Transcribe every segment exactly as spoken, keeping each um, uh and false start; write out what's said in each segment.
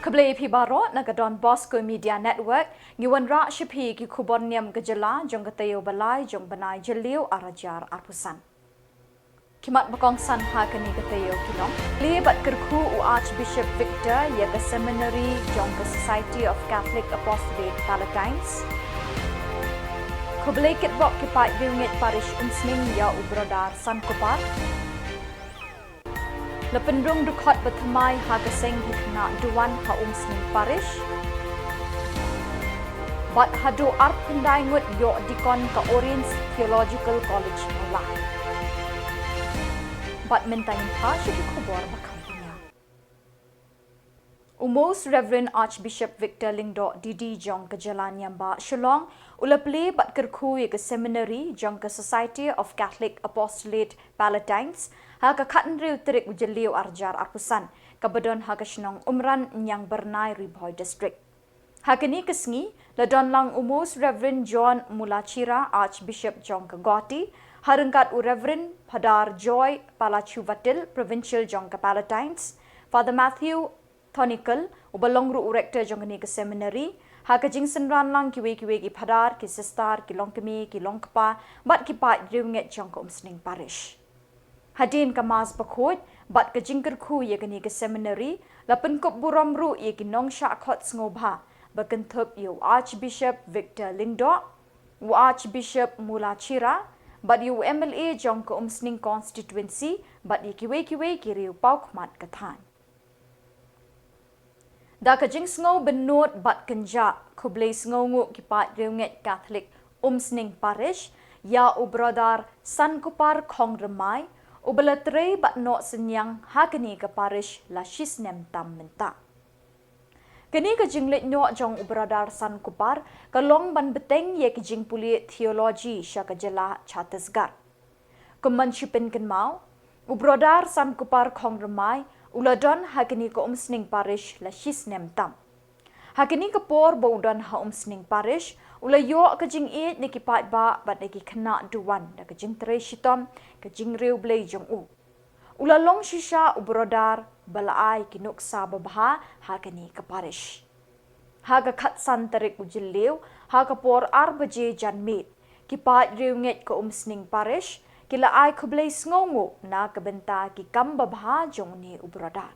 Khublei phi baroh na ka Don Bosco Media Network, ngi wanrah sha phi ki khubor niam ka jylla jong ka taïew ba lai jong bnai Jylliew ar hajar arphew san. Ki mat ba kongsan ha kane ka taïew ki long: Plie bad kyrkhu u Archbishop Victor ïa ka seminary jong ka Society of Catholic Apostolate Palatines. Khublei kitbok ki paid riewngeit parish Umsning ïa u Brother Sankupar. La pynrung dkhot ba thymmai ha ka seng ki khynnah duwan ha Umsning Parish. Bad haduh arphew khyndai ngut ïoh dikon ka Oriens Theological College Mawlai. Bad mynta ngin phai sha ki khubor ba kham bniah. U Most Reverend Archbishop Victor Lyngdoh D D jong ka jylla niam ba Shillong u la plie bad kyrkhu ïa ka seminary jong ka Society of Catholic Apostolate Palatines ha ka khathynriew tarik u Jylliew ar hajar arphew san, kaba don ha ka shnong Umran, Niang Byrnai, Ri Bhoi District. Ha kane ka sngi la don lang u Most Reverend John Mulachira, Archbishop jong ka Guwahati, ha ryngkat u Reverend Phadar Joy Palachuvatil, Provincial jong ka Palatines, Father Matthew Thonikel, uba long ruh u Rector jong kane ka seminary, ha ka jingsynran lang kiwei kiwei ki phadar, ki sister, ki longkmie, ki longkpa bad ki paid riewngeit jong ka Umsning Parish. Hadien ka Mass bakhuid bad ka jingkyrkhu ïa kane ka seminary, la pynkup burom ruh ïa ki nongshah khot sngewbha, ba kynthup ïa u Archbishop Victor Lyngdoh, u Archbishop Mulachira, bad ïa u M L A jong ka Umsning Constituency bad ïa kiwei kiwei ki riew paw khmat ka thaiñ. Da ka jingsngew bynnud bad kynjah, khublei sngewnguh ki paid riewngeit Katholik Umsning Parish ïa u Brother Sankupar Khongrymmai, uba la trei bad noh synñiang ha kane ka parish la shisnem tam mynta. Kane ka jingleit noh jong u Brother Sankupar ka long ban bteng ïa ki jingpule theology sha ka jylla Chhattisgarh. Kum ban shu pynkynmaw, u Brother Sankupar Khongrymmai u la don ha kane ka Umsning Parish la shisnem tam. Ha kane ka por ba u don ha Umsning Parish, u la ïoh ka jingïeit na ki paidbah bad na ki khynnah duwan da ka jingtrei shitom, ka jingriewblei jong u. U la long shisha u Brother ba la ai ki nuksa babha ha kane ka parish. Ha ka khatsan tarik u Jylliew, ha ka por ar baje janmiet, ki paid riewngeit ka Umsning Parish ki la ai khublei sngewnguh na ka bynta ki kam babha jong une u Brother.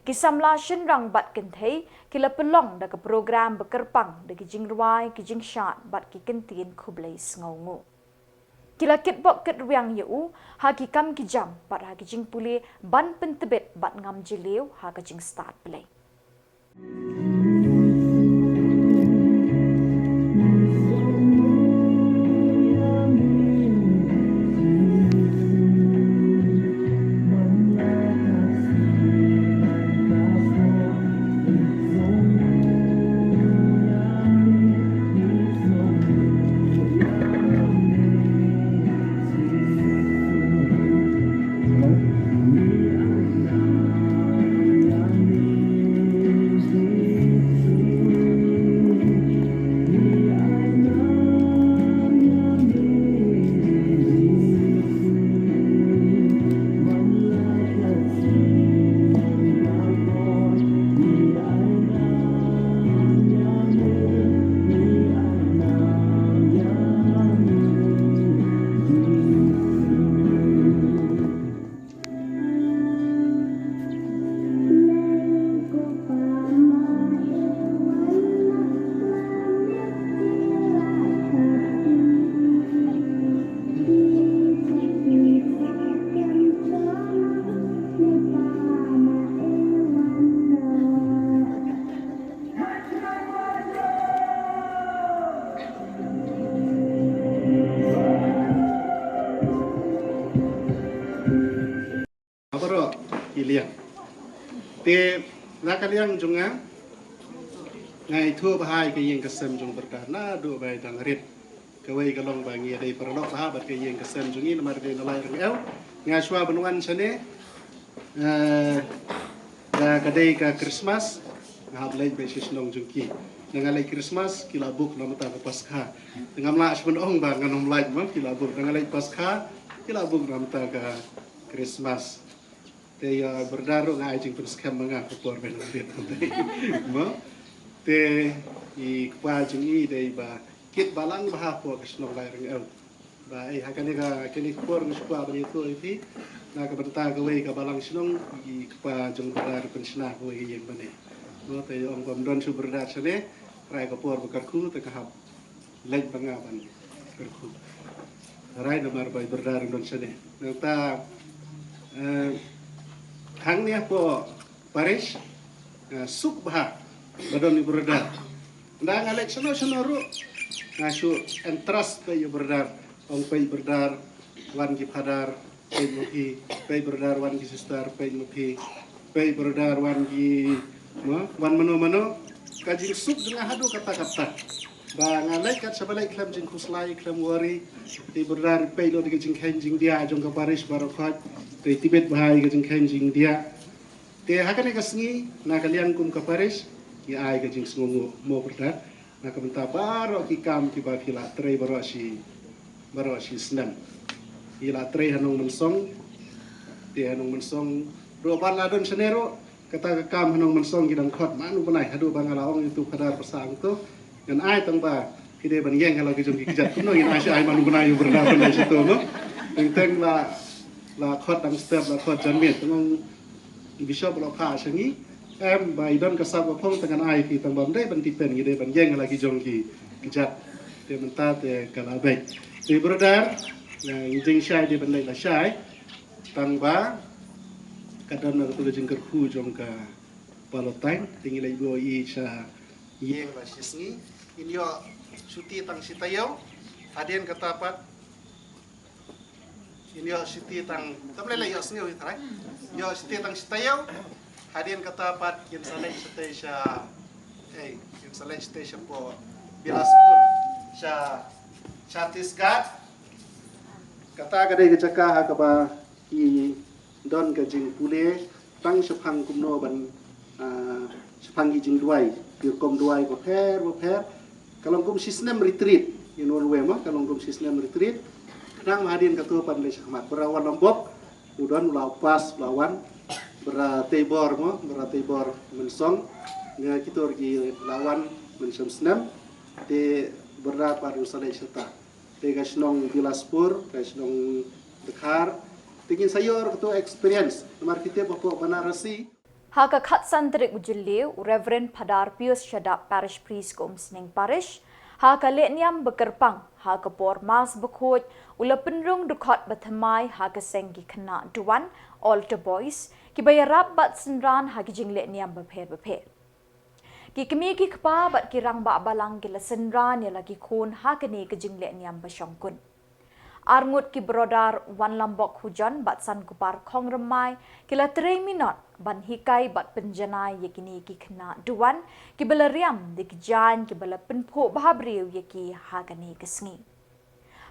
Ki samla shynrang bad kynthei ki la pynlong da ka program ba kyrpang da ki jingrwai, ki jingshad bad ki kyntien khublei sngewnguh. Ki la kitbok kitrwiang ïa u ha ki kam ki jam bad ha ki jingpule ban pyntbit bad ngam jylliew ha ka jingstad Blei. Baroh ki liang. Te na ka liang jong nga, nga ithuh bha ïa ka ïing ka sem jong Brother naduh ba dang rit. Kawei ka long ba ngi dei paralok bha bad ka ïing ka sem jong ngi namar dei na Laitryngeu. Nga shuwa ban wan shane, eh, da ka dei ka Christmas, nga hap leit beit sha shnong jong ki. Da nga leit Christmas ki la book na mynta ka Paskha. Te ngam lah shuh ban ong ba ngan ym leit mo, ki la book. Da nga leit Paskha ki la book na mynta ka Christmas. Te ïa brother ruh nga ai jingpynskhem ma nga ka por ban rit. Mo? Te i kpa jong i dei ba kit balang bha hapoh ka shnong Lairyngew. Ba ei ha kane ka, kane ka por nga shu kwah ban ïathuh ïa phi na ka bynta kawei ka balang shnong, i kpa jong brother pynshna kawei ka ïing mane. Mo, te ong ba ym don shuh brother shane, trai ka por ba kyrkhu te ka hap leit ba nga ban kyrkhu. Trai namar ba i brother ym don shane. Nangta, eh, hangne hapoh parish, eh, suk bha ba don i brother. Nda nga leit shano shano ruh nga shu entrust peit ïa brother, ong peit brother, wan ki father, peit ma phi, peit brother, wan ki sister, peit ma phi, peit brother, wan ki, mo, wan mano mano. Ka jingsuk jong nga haduh katta katta. Ba nga leit kat shaba leit khlem jingkhuslai, khlem worry. Te brother peit lut ïa ka jingkheiñ jingdiah jong ka parish baroh khoit. Te tip bha ïa ka jingkheiñ jingdiah. Te ha kane ka sngi na ka liang kum ka parish ngi ai ka jingsngewnguh, mo brother, na ka bynta baroh ki kam kiba phi la trei baroh shi, baroh shi snem. Phi la trei ha Nongmynsong, te ha Nongmynsong ruh ban la don shane ruh, kata ka kam ha Nongmynsong ki dang khot mano bnai, haduh ba nga la ong ïa utu u father ba sah hangto, ngan ai tang ba phi dei ban ïeng ha la ki jong ki kjat. Kumno ngin ai shi ai mano bnai ïa u brother ban leit shato, mo? Teng teng la, la khot dang step, la khot janmiet. Tang ong i bishop la phah sha ngi, em, ba i don ka sap ka phong, te ngan ai phi, tang ba ym dei ban tip pen, ngi dei ban ïeng ha la ki jong ki kjat. Te mynta te ka la beit. Te brother, eh, ngi jingshai dei ban leit lashai. Tang ba ka don na katu ka jingkyrkhu jong ka Palestine, te ngi leit buh ïa i sha ïing la shisngi. In ïoh shuti tang shi taïew. Hadien kata pat in ïoh shuti tang, tam lei lei ïoh sngew hi trai. Ïoh shuti tang shi taïew. Hadien kata pat kin sa leit shatei sha, eh, kin sa leit shatei shapoh Bilaspur, sha Chhattisgarh. Kata ka dei ka jaka ha kaba ki don ka jingpule tang shaphang kumno ban, ah, shaphang ki jingduwai, ki rukom duwai bapher bapher. Ka long kum shi snem retreat, in one way mo, ka long kum shi snem retreat. Khnang hadien kato pat leit shakhmat. Brother Wanlambok u don, u la pass, u la wan. Brother Teibor mo, Brother Teibor Mynsong, nga kito ruh ki la wan mynshem snem. Te brother pat u sa leit shata. Te ka shnong Bilaspur, ka shnong Dkhar. Te ngin sa ïoh ruh kato experience namar phi tip hapoh Banarasi. Ha ka khatsan tarik u Jylliew, u Reverend Phadar Pius Shadap, Parish Priest ka Umsning Parish, ha ka lehniam ba kyrpang ha ka por Mass bakhuid, u la pynrung dkhot bathymmai ha ka seng ki khynnah duwan, altar boys, kiba ïarap bad synran ha ki jinglehniam bapher bapher. Ki kmie ki kpa bad ki rangbah balang ki la synran ïa la ki khun ha kane ka jinglehniam ba shongkun. Arngut ki brother Wanlambok Hujon bad Sankupar Khongrymmai ki la trei minot ban hikai bad pynjanai ïa kine ki khynnah duwan kiba la riam da ki jaiñ kiba la pynphuh bhabriew ïa ki ha kane ka sngi.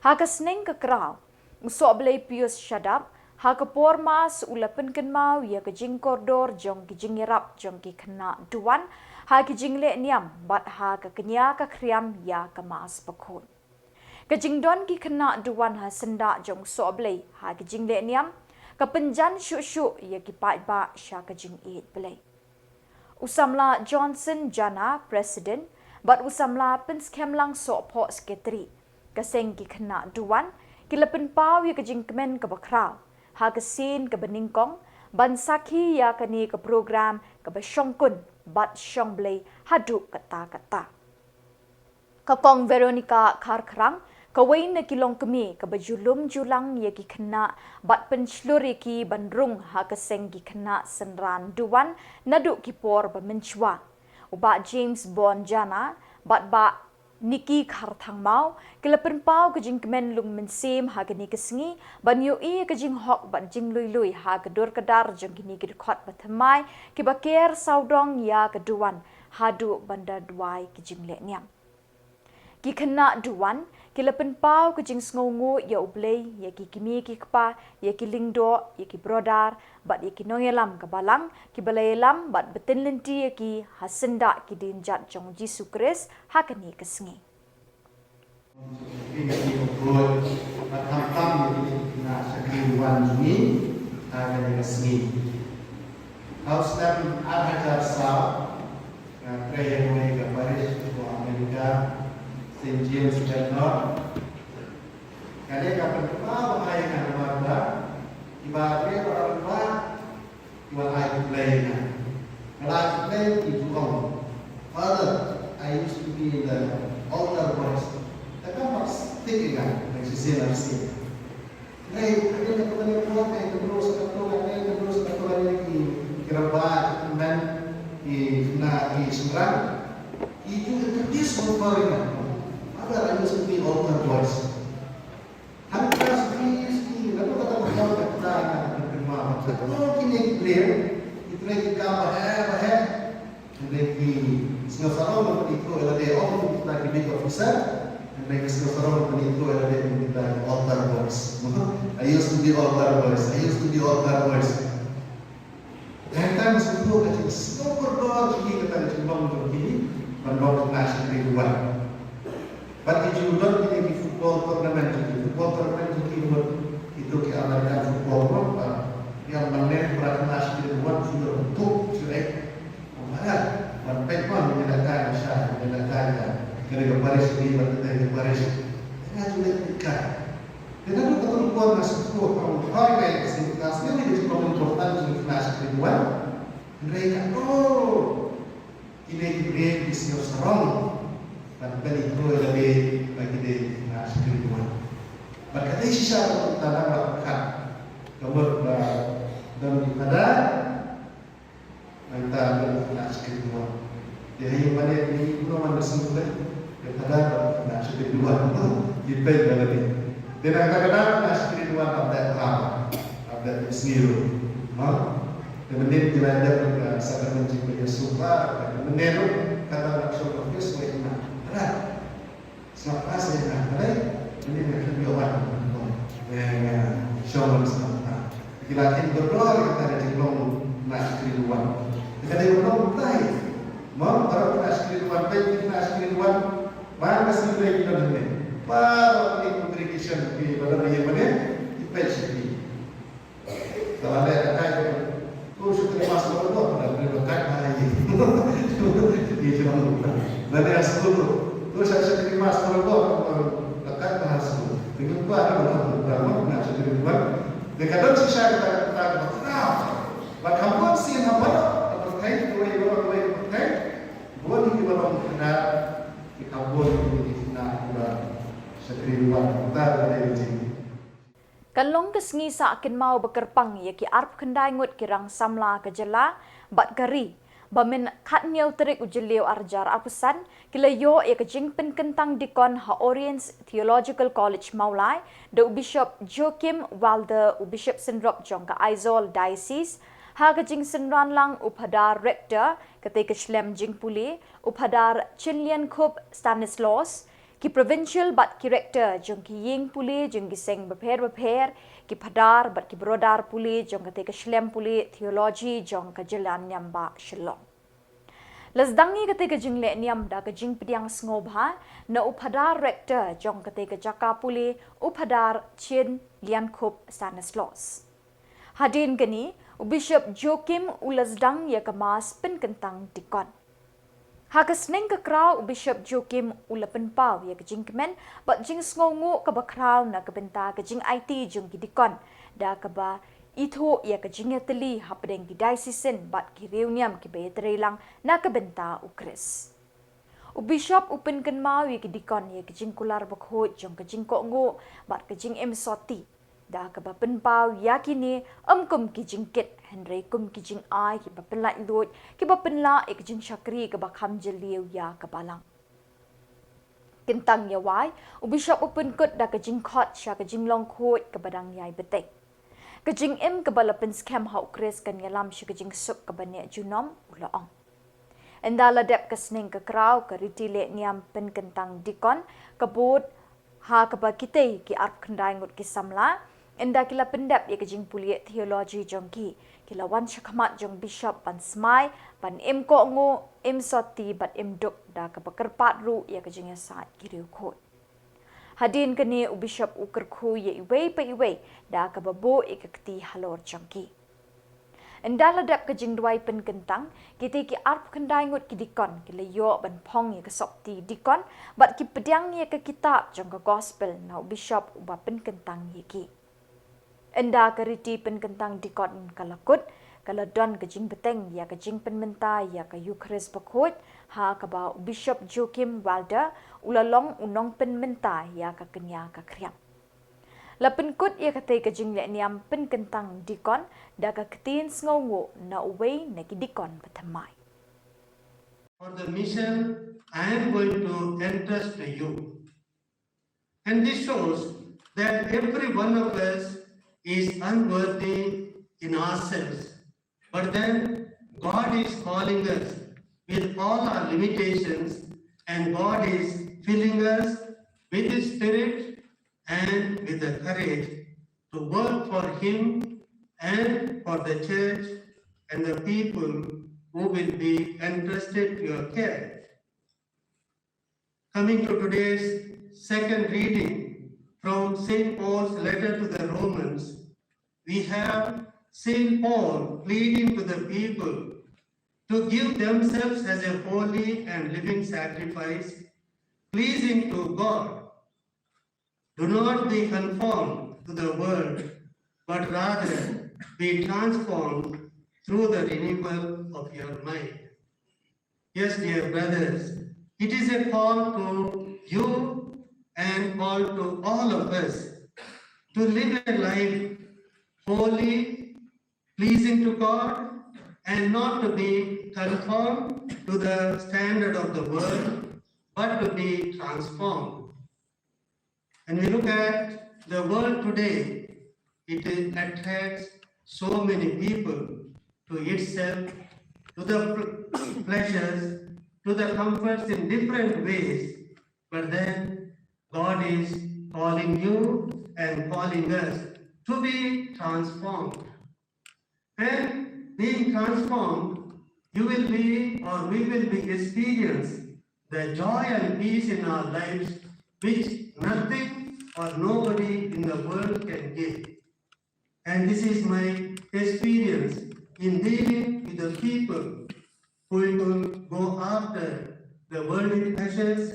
Ha ka sneng ka kraw, u Sohblei Pius Shadap, ha ka por Mass u la pynkynmaw ïa ka jingkordor jong ki jingïarap jong ki khynnah duwan ha ki jinglehniam bad ha ka kñia ka khriam ïa ka Mass bakhuid. Ka jingdon ki khynnah duwan ha syndah jong u Sohblei ha ki jinglehniam ka pynjan shuh shuh ïa ki paidbah sha ka jingïeit Blei. U samla Johnson Jana, President, bad u samla Pynskhem Langsohphoh, Secretary, ka seng ki khynnah duwan ki la pynpaw ïa ka jingkmen kaba khraw ha ka sien kaba nyngkong ban sakhi ïa kane ka program kaba shongkun bad shongblei haduh katta katta. Ka Kong Veronica Kharkhrang, kawei na ki longkmie kaba ju lum ju lang ïa ki khynnah bad pynshlur ïa ki ban rung ha ka seng ki khynnah synran duwan naduh ki por ba mynshuwa, u Bah James Born Jana bad Bah Nicky Kharthangmaw, ki la pynpaw ka jingkmen lung mynsiem ha kane ka sngi ban ïohi ïa ka jinghok bad jinglui lui ha ka dur ka dar jong kine ki dkhot bathymmai kiba ker sawdong ïa ka duwan haduh ban da duwai ki jinglehniam. Ki khynnah duwan ki la pynpaw ka jingsngewnguh ïa U Blei, ïa ki kmie ki kpa, ïa ki lyngdoh, ïa ki brother bad ïa ki nongïalam ka balang kiba la ïalam bad btien lynti ïa ki ha syndah ki dienjat jong U Jisu Khrist ha kane ka sngi. Khamtam ïa ki khynnah shakri wan jong ngi ha kane ka sngi. Ha u snem ar hajar saw, nga trei ïa kawei ka parish ha Amerika, Saint James Bend North. Kane ka pynpaw bha ïa nga namar ba kiba trei ba pynpaw kiba ai khublei ïa nga. Nga la ai khublei ki ju ong, "Father, I used to be in the altar boys." Te kam pat stick ïa nga, nga shisien arsien. Hynrei hadien kata ka por, hynrei ka bynta sa kata ka, hynrei ka bynta sa kata ka, ki, ki rangbah, ki tymmen, ki khynnah, ki shynrang, ki ju introduce mo for ïa nga. Father, I used to be altar boys. Hangta suki suki, lada kata ka por kata ka pynmah. Kata kine ki briew, ki trei ki kam ba heh ba heh. Hynrei ki sngewsarong ban pynithuh ïa lade, ym kita ki big officer. Hynrei ki sngewsarong ban pynithuh ïa lade kum kita ki altar boys. I used to be altar boys. I used to be altar boys. Hangta nga sngewthuh ka jingsngew kordor jong ki, kata ka jinglong jong ki ban long khynnah shakri Duwan. Bad ki ju don kine ki football tournament jong ki, football tournament jong ki, mut kito ki American football, mut ba ïa, nangne para khynnah shakri Duwan shu ïoh tuh shu ei. Wan peit, wan, ngi lehkai na sha, ngi lehkai na kane ka parish, ngi bad kane ka parish. Nga ju leh kai. Te naduh kata ka por nga sngewthuh ba u rhoi ka ïa ka sngewthuh ka sngewthuh ka jinglong important jong khynnah shakri Duwan. Hynrei katno kine ki briew ki sngewsarong ban pynithuh ïa lade ba ki dei khynnah shakri Duwan. Bad ka dei shisha ka tanda ba pyrkhat. Ka mut ba don ki phadar, nangta don khynnah shakri Duwan. Te ha ïing mane, ïing mane, mane sngewthuh, te phadar don khynnah shakri Duwan. Ki peit ba lade. Te nangta ka don khynnah shakri Duwan, ap dei phadar, ap dei sngi ruh. Ha? Te mynnin ki la dep ka sakramen jingpynïasoh ba, te mynnin ruh ka dang shong office wei na. Phadar. Sngap pas ïa nga, balei? Mynnin nga khlem ïoh wan. Eh, nga shong wan sngap pas. Ki la kynmaw kordor ïa kata ka jinglong khynnah shakri Duwan. Ka dei ban long kumtai. Mo, baroh khynnah shakri Duwan, peit khynnah shakri Duwan. Ba ka sngi Blei ki don hangne. Baroh kine congregation kiba don hangne, ki peit sha ki. Te lada ka kai, to shu trei master ko, lada ka kai bha ïa. Ïa, shu ong. Lada ha skul, to shu, shu trei master ko, ka kai bha ha skul. Te ngim kwah, ka bha ha skul, ka bha, nga shu trei bha. Te ka don shisha kata, kata, kata, kata. Bad ha bun sien ha baroh ka pyrthei, kawei baroh kawei ka pyrthei, bun kiba long khynnah, ki ha bun ki khynnah kiba shakri Duwan, kata ka dei ka jing. Kan long ka sngi sah kynmaw ba kyrpang ïa ki arphew khyndai ngut ki rang samla ka jylla bad ka ri ba mynhynnin tarik u Jylliew arhajar arphew san ki la ïoh ïa ka jingpynkyntang dikon ha Oriens Theological College Mawlai da u Bishop Joachim Wilder, u Bishop Synrop jong ka Aizawl Diocese, ha ka jingsynran lang u Phadar Rector katei ka shlem jingpule, u Phadar Chinliankhup Stanislaus, ki provincial bad ki rector jong ki ïing pule jong ki seng bapher bapher, ki phadar bad ki baroh ki phadar pule jong katei ka shlem pule theology jong ka jylla niam ba Shillong. La sdang ïa katei ka jingleh niam da ka jingpdiang sngewbha na u Phadar Rector jong katei ka jaka pule, u Phadar Chinliankhup Stanislaus. Hadien kane, u Bishop Joachim u la sdang ïa ka Mass pynkyntang dikon. Ha ka sneng ka kraw u Bishop Joachim u la pynpaw ïa ka jingkmen bad jingsngewnguh kaba khraw na ka bynta ka jingaiti jong ki dikon, da kaba ithuh ïa ka jingïatylli hapdeng ki diocesan bad ki riewniam kiba ïatreilang na ka bynta u Khrist. U Bishop u pynkynmaw ïa ki dikon ïa ka jingkular bakhuid jong ka jingkohnguh bad ka jingim sotti, da kaba pynpaw ïa kine ym kum ki jingkit hynrei kum ki jingai kiba pynlait luid, kiba pynlah ïa ka jingshakri kaba kham jylliew ïa ka Balang. Kyntang ïa wai, u Bishop u pynkut da ka jingkhot sha ka jinglong khuid kaba dang ïai bteng. Ka jingim kaba la pynskhem ha u Khrist kan ïalam sha ka jingsuk kaba neh junom, u la ong. Ynda la dep ka sneng ka kraw, ka riti leh niam pynkyntang dikon ka bud ha kaba kitei ki arphew khyndai ngut ki samla, ynda ki la pyndep ïa ka jingpule theology jong ki, ki la wan shakhmat jong u Bishop ban smai ban im kohnguh, im sotti bad im duk, da kaba kyrpad ruh ïa ka jingïasaid ki riewkhuid. Hadien kane u Bishop u kyrkhu ïa iwei pa iwei da kaba buh ïa ka kti halor jong ki. Ynda la dep ka jingduwai pynkyntang, kitei ki arphew khyndai ngut ki dikon ki la ïoh ban phong ïa ka sopti dikon bad ki pdiang ïa ka kitab jong ka gospel na u bishop uba pynkyntang ïa ki. Ynda ka riti pynkyntang dikon ka la kut, ka la don ka jingbteng ïa ka jingpynmynta ïa ka Eukharist bakhuid, ha kaba u Bishop Joachim Wilder u la long u nongpynmynta ïa ka kñia ka khriam. La pynkut ïa katei ka jinglehniam pynkyntang dikon da ka ktien sngewnguh na uwei na ki dikon bathymmai. For the mission I am going to entrust to you. And this shows that every one of us is unworthy in ourselves. But then God is calling us with all our limitations, and God is filling us with His Spirit and with the courage to work for Him and for the church and the people who will be entrusted to your care. Coming to today's second reading from Saint Paul's letter to the Romans, we have Saint Paul pleading to the people to give themselves as a holy and living sacrifice, pleasing to God. Do not be conformed to the world, but rather be transformed through the renewal of your mind. Yes, dear brothers, it is a call to you and call to all of us to live a life holy, pleasing to God, and not to be conformed to the standard of the world, but to be transformed. When we look at the world today, it attracts so many people to itself, to the pleasures, to the comforts in different ways. But then God is calling you and calling us to be transformed. And being transformed, you will be or we will be experience the joy and peace in our lives which nothing or nobody in the world can give. And this is my experience in dealing with the people who will go after the worldly pleasures,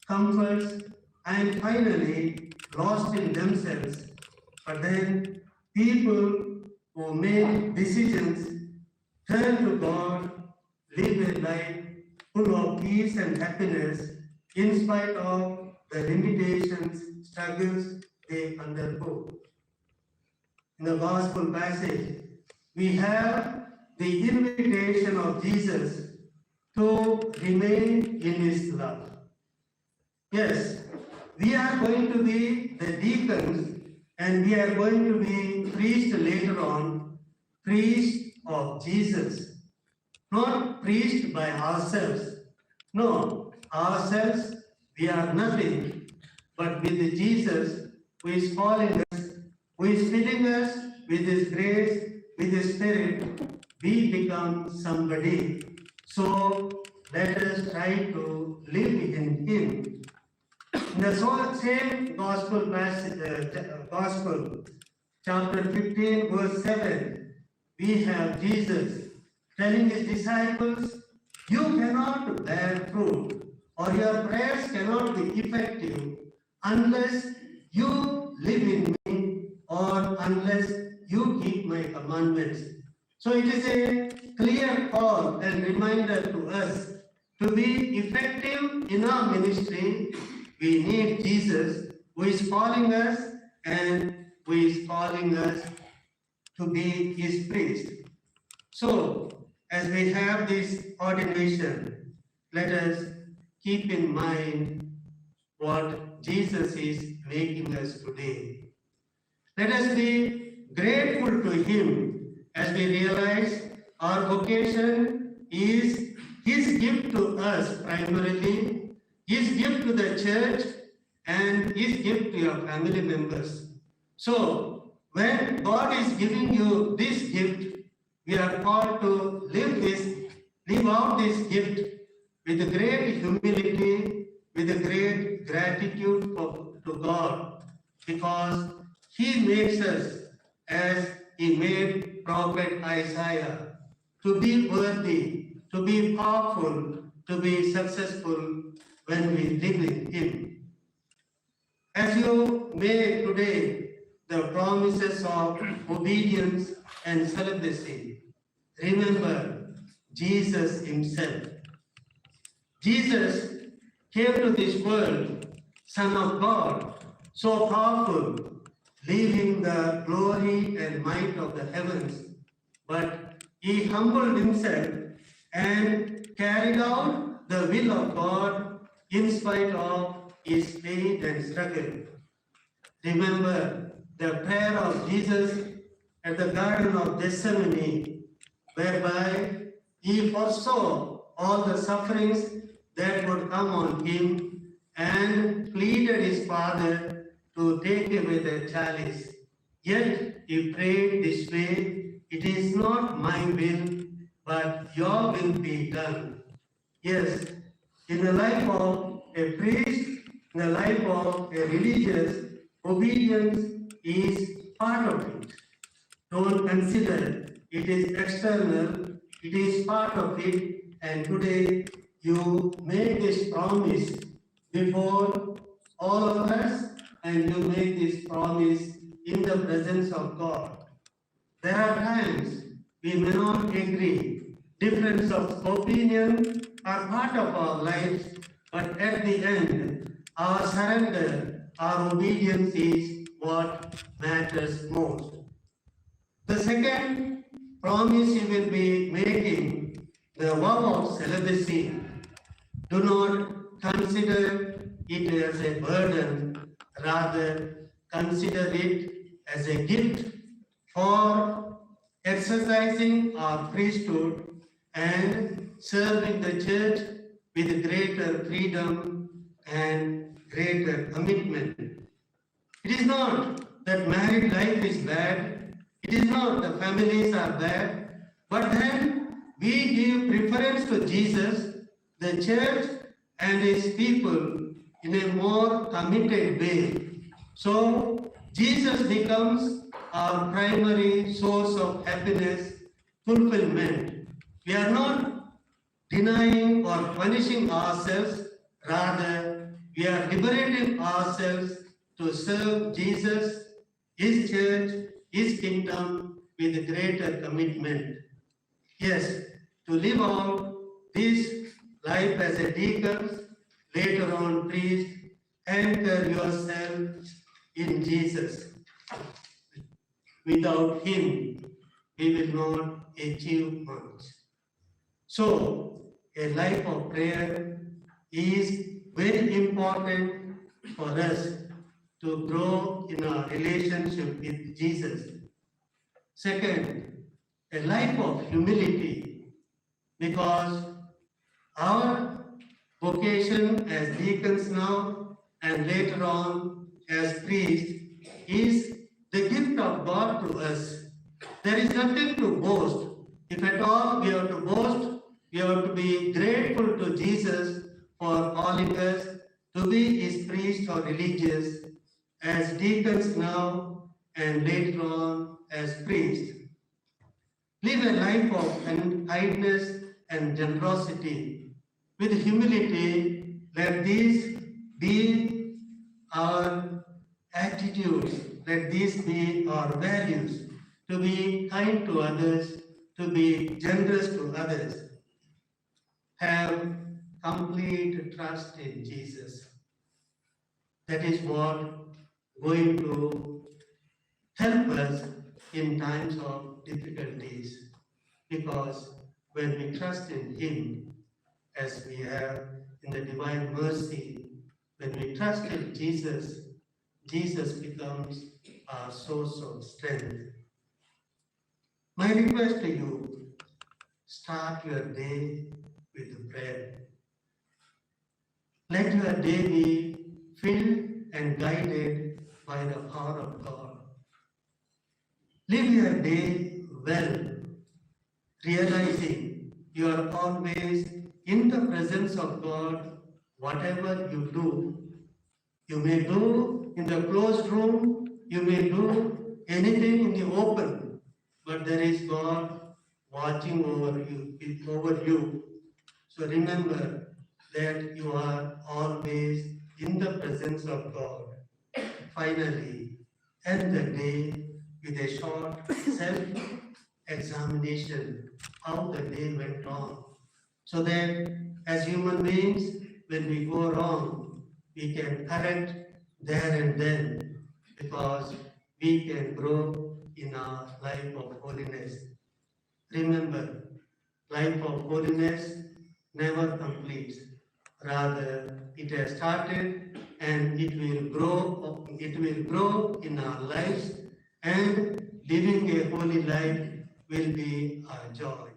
comforts, and finally lost in themselves. But then people who make decisions turn to God, live a life full of peace and happiness in spite of the limitations, struggles they undergo. In the gospel passage, we have the invitation of Jesus to remain in his love. Yes, we are going to be the deacons and we are going to be priests later on, priests of Jesus, not priests by ourselves. No, ourselves, we are nothing. But with Jesus, who is calling us, who is filling us with His grace, with His Spirit, we become somebody. So let us try to live in Him. In the so- same gospel passage, uh, gospel, chapter fifteen, verse seven, we have Jesus telling his disciples, you cannot bear fruit, or your prayers cannot be effective unless you live in me, or unless you keep my commandments. So it is a clear call and reminder to us to be effective in our ministry. We need Jesus, who is calling us and who is calling us to be his priest. So, as we have this ordination, let us keep in mind what Jesus is making us today. Let us be grateful to him as we realize our vocation is his gift to us primarily, his gift to the church, and his gift to your family members. So, when God is giving you this gift, we are called to live this, live out this gift with great humility, with great gratitude for, to God, because he makes us as he made prophet Isaiah, to be worthy, to be powerful, to be successful when we live in Him. As you make today the promises of obedience and celibacy, remember Jesus Himself. Jesus came to this world, Son of God, so powerful, leaving the glory and might of the heavens, but He humbled Himself and carried out the will of God in spite of His pain and struggle. Remember the prayer of Jesus at the Garden of Gethsemane, whereby He foresaw all the sufferings that would come on Him and pleaded His Father to take away the chalice. Yet He prayed this way: "It is not my will, but your will be done." Yes, in the life of a priest, in the life of a religious, obedience is part of it. Don't consider it is external, it is part of it. And today you make this promise before all of us, and you make this promise in the presence of God. There are times we may not agree. Difference of opinion are part of our lives, but at the end, our surrender, our obedience is what matters most. The second promise you will be making, the vow of celibacy. Do not consider it as a burden, rather, consider it as a gift for exercising our priesthood and serving the church with greater freedom and greater commitment. It is not that married life is bad, it is not the families are bad, but then we give preference to Jesus, the church, and His people in a more committed way. So, Jesus becomes our primary source of happiness, fulfillment. We are not denying or punishing ourselves, rather, we are liberating ourselves to serve Jesus, His church, His kingdom with greater commitment. Yes, to live out this life as a deacon, later on priest, anchor yourself in Jesus. Without Him, we will not achieve much. So, a life of prayer is very important for us to grow in our relationship with Jesus. Second, a life of humility, because our vocation as deacons now and later on as priests is the gift of God to us. There is nothing to boast. If at all we are to boast, we are to be grateful to Jesus for calling us to be His priests or religious, as deacons now and later on as priests. Live a life of kindness and generosity with humility. Let these be our attitudes, let these be our values, to be kind to others, to be generous to others. Have complete trust in Jesus. That is what going to help us in times of difficulties, because when we trust in Him, as we have in the Divine Mercy, when we trust in Jesus, Jesus becomes our source of strength. My request to you: start your day with prayer. Let your day be filled and guided by the power of God. Live your day well, realizing you are always in the presence of God, whatever you do. You may do in the closed room, you may do anything in the open, but there is God watching over you, over you. So remember that you are always in the presence of God. Finally, end the day with a short self examination, how the day went on, so that as human beings, when we go wrong, we can correct there and then, because we can grow in our life of holiness. Remember, life of holiness never completes. Rather, it has started and it will grow, it will grow in our lives, and living a holy life will be our joy.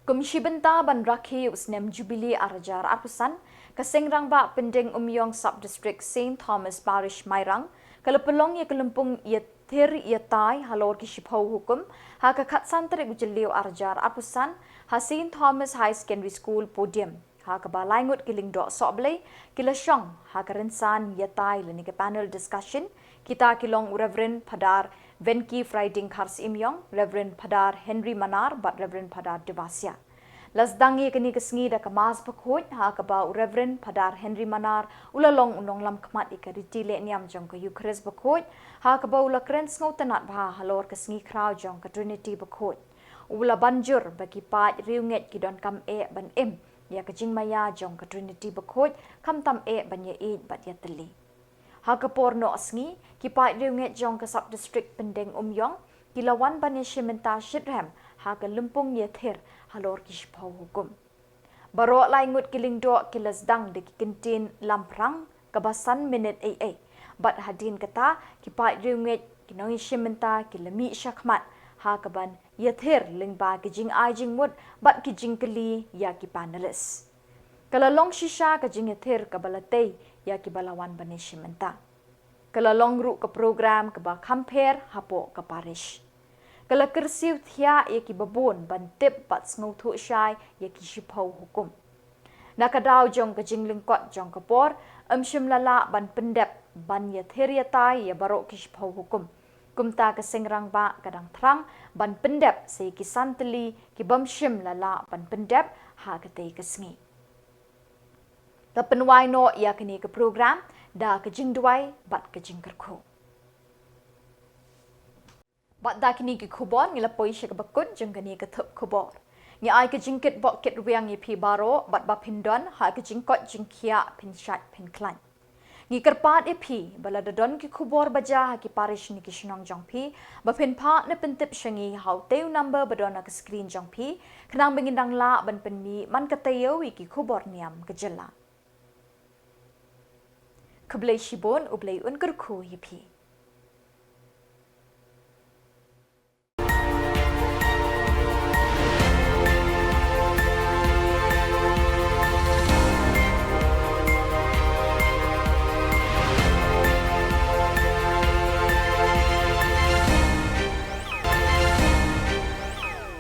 Kum shi bynta ban rakhe ïa u snem Jubilee ar hajar arphew san, ka Seng Rangbah Pyndengumiong Sub-District Saint Thomas Parish Mairang ka la pynlong ïa ka lympung ïathir ïatai halor ki shiphew hukum ha ka khatsan tarik u Jylliew ar hajar arphew san ha Saint Thomas High Secondary School Podium, ha kaba lai ngut ki lyngdoh sohblei ki la shong ha ka rynsan ïatai lane ka panel discussion. Kita ki long u Reverend Phadar Venki Frieding Kharsymiong, Reverend Phadar Henry Manar bad Reverend Phadar Devasia. La sdang ïa kane ka sngi da ka Mass bakhuid, ha kaba u Reverend Phadar Henry Manar u la long u nonglam khmat ïa ka riti lehniam jong ka Eucharist bakhuid, ha kaba u la kren sngewtynnad bha halor ka sngi khraw jong ka Trinity bakhuid. U la ban jur ba ki paid riewngeit ki donkam eh ban im ïa ka jingmaïa jong ka Trinity bakhuid, khamtam eh ban ïaieit bad ïatylli. Ha ka por noh sngi, ki paid riewngeit jong ka Sub-District Pyndengumiong ki la wan ban ïashim bynta shitrhem ha ka lympung ïathir halor ki shiphew hukum. Baroh lai ngut ki lyngdoh ki la sdang da ki kyntien lamphrang kaba san minit ei ei. Bad hadien kata, ki paid riewngeit, ki nongïashim bynta ki la mih shakhmat ha kaban ïathir lyngba ki jingai jingmut bad ki jingkylli ïa ki panelist. Ka la long shisha ka jingïathir kaba la tei ïa kiba la wan ban ïashim bynta. Ka la long ruh ka program kaba kham pher hapoh ka parish. Ka la kyrsiew thiah ïa kiba bun ban tip bad sngewthuh shai ïa ki shiphew hukum. Na ka daw jong ka jinglyngkot jong ka por, ym shym la lah ban pyndep ban ïathir ïatai ïa baroh ki shiphew hukum. Kumta ka Seng Rangbah ka dang thrang ban pyndep sa ïa ki san tylli kibym shym la lah ban pyndep ha katei ka sngi. Ka pynwai noh ïa kane ka program da ka jingduwai bad ka jingkyrkhu. Bad da kine ki khubor ngi la poi sha kaba kut jong kane ka thup khubor. Ngi ai ka jingkitbok kitrwiang ïa phi baroh bad ba phin don ha ka jingkoit jingkhiah, phin shait phin khlaiñ. Ngi kyrpad ïa phi ba lada don ki khubor ba jia ha ki parish ne ki shnong jong phi, ba phin phah ne pyntip sha ngi ha utei u number ba don ha ka screen jong phi, khnang ba ngin dang lah ban pynmih man ka taïew ïa ki khubor niam ka jylla. Khublei shibun, U Blei un kyrkhu ïa phi.